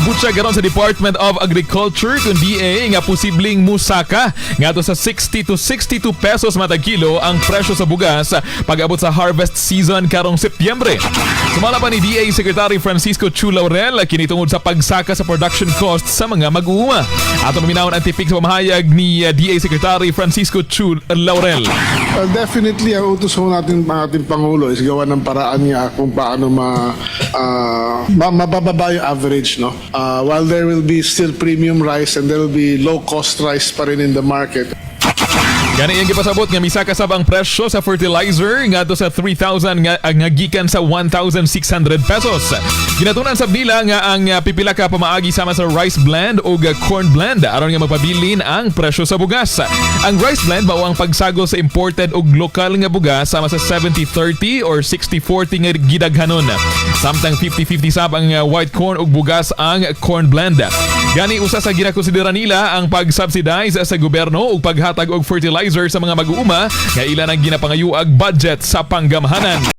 Gibutya karon sa Department of Agriculture kung DA nga posibleng musaka ngadto sa 60 to 62 pesos matag kilo ang presyo sa bugas pag-abot sa harvest season karong Setyembre. Sumala pa ni DA Secretary Francisco Chu Laurel, kini tungod sa pagsaka sa production cost sa mga mag-uuma. Ato maminawon ang tipik sa pamahayag ni DA Secretary Francisco Chu Laurel. Well, definitely, ang utos ho natin ang ating Pangulo is gawa ng paraan niya kung paano mabababa yung average, no? While there will be still premium rice and there will be low cost rice pa rin in the market. Gani iyang gipasabot nga misaka sab ang presyo sa fertilizer ngadto sa 3,000 nga gikan sa 1,600 pesos. Ginatunan sab nila nga ang pipila ka pamaagi sama sa rice blend o corn blend aron nga magpabilin ang presyo sa bugas. Ang rice blend mao ang pagsagol sa imported ug lokal nga bugas sama sa 70-30 or 60-40 nga gidaghanon. Samtang 50-50 sab ang white corn ug bugas ang corn blend. Gani usa sa ginakonsidera nila ang pag-subsidize sa gobyerno ug paghatag og fertilizer sa mga mag-uuma nga ila nang ginapangayuag budget sa panggamhanan.